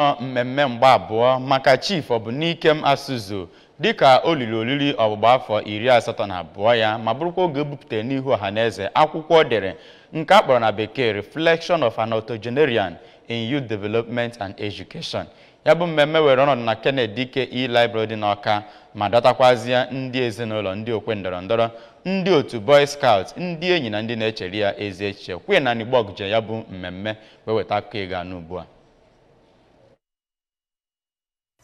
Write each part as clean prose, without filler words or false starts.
Mmemme mgba abụọ maka Chief Ọbụnikem Asuzu dịka o liri olili ọgbụgba afọ 82 ya, ma bụrụkwa oge ebupụtara n'ihu ọhaneze akwụkwọ o dere nke a kpọrọ na Bekee Reflection of an Octogenarian in Youth Development and Education. Ya bụ mmemme were ọnọdụ na Kenneth Dike E-Library dị n'Awka, ma dọtakwazie ndị ezinụlọ, ndị okwe ndọrọ ndọrọ, ndị otu Boy Scouts, ndị enyi na ndị na-echere ya ezi echiche. Queen na Nigbog ya bụ mmemme wee weta akụkọ ịga anụ ugbu a.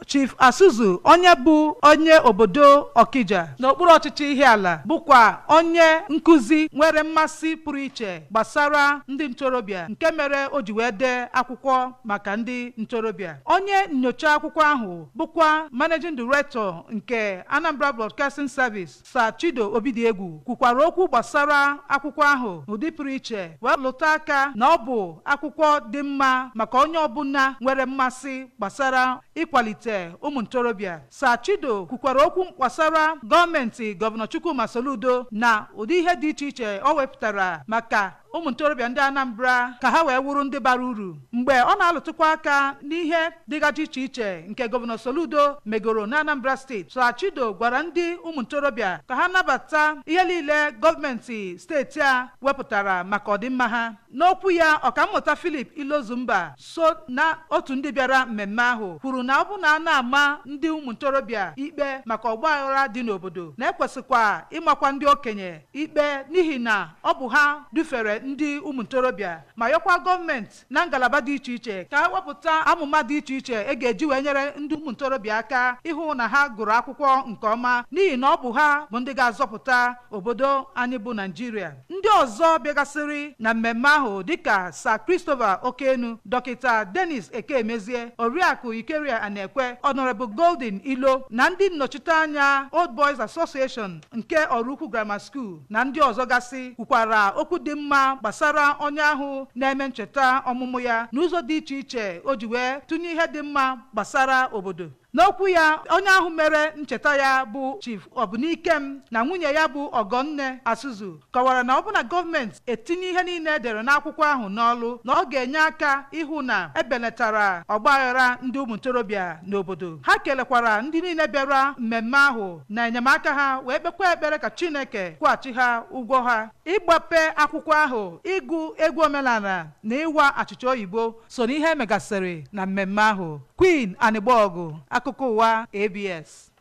Chief Asuzu, onye bụ onye obodo Okija n'okpuru ọchịchị Ihiala, bụkwa onye nkụzi nwere mmasị pụrụ iche gbasara ndị ntorobịa, nke mere o ji wee dee akwụkwọ maka ndị ntorobịa. Onye nyocha akwụkwọ ahụ bụkwa Managing Director nke Anambra Broadcasting Service, Sir Chido Obidiegwu, kwukwara okwu gbasara akwụkwọ ahụ n'ụdị pụrụ iche, wee lụta aka na ọ bụ akwụkwọ dị mma maka onye ọbụla nwere mmasị gbasara ịkwalite ụmụ ntorobịa. Sir Chido kwukwara okwu gbasara gọọmenti Gọvanọ Chukwuma Soludo na ụdị ihe dị iche iche o wepụtara maka ụmụ ntorobịa ndị Anambra ka ha wee wụrụ ndị bara uru. Mgbe ọ na-alụtụkwa aka n'ihe dịgaji iche iche nke Gọvanọ Soludo megoro na Anambra Steeti, Sir Chido gwara ndị ụmụ ntorobịa ka ha nabata ihe niile gọọmenti steeti a wepụtara maka ọdịmma ha. N'okwu ya, Ọkammụta Philip Ilozumba so na otu ndị bịara mmemme ahụ kwuru na ọ bụ na a na-ama ndị ụmụ ntorobịa ikpe maka ọgbaghara dị n'obodo, na ekwesịkwa ịmakwa ndị okenye ikpe, n'ihi na ọ bụ ha dufere ndị ụmụ ntorobịa, ma yọkwa gọọmenti na ngalaba dị iche iche ka ha wepụta amụma dị iche iche e ga-eji wee nyere ndị ụmụ ntorobịa aka ịhụ na ha gụrụ akwụkwọ nke ọma, n'ihi na ọ bụ ha bụ ndị ga-azọpụta obodo anyị bụ Naijiria. Ndị ọzọ bịagasịrị na mmemme ahụ dịka Sir Christopher Okenu, Dọkịta Dennis Ekemezie, Oriakụ Ikeria Anekwe, Honorable Golden Ilo na ndị nnọchiteanya Old Boys Association nke Oraukwu Grammar School na ndị ọzọ gasị kwukwara okwu dị mma gbasara onye ahụ na-eme ncheta ọmụmụ ya n'ụzọ dị iche iche o ji wee tụnye ihe dị mma gbasara obodo. N'okwu ya, onye ahụ mere ncheta ya bụ Chief Ọbụnikem na nwunye ya bụ Ọgọnne Asuzu kọwara na ọbụna gọọmenti etinye ihe niile edere n'akwụkwọ ahụ n'ọlụ, na ọ ga-enye aka ịhụ na ebelatara ọgbaghara ndị ụmụ ntorobịa n'obodo. Ha kelekwara ndị niile bịara mmemme ahụ na enyemaka ha, wee kpekwa ekpere ka Chineke kwụghachi ha ụgwọ ha. Ịgbape akwụkwọ ahụ, ịgụ egwu omenala na ịwa achịcha oyibo so n'ihe emegasịrị na mmemme ahụ. Queen Anịgbọgụ, akụkọ ụwa ABS.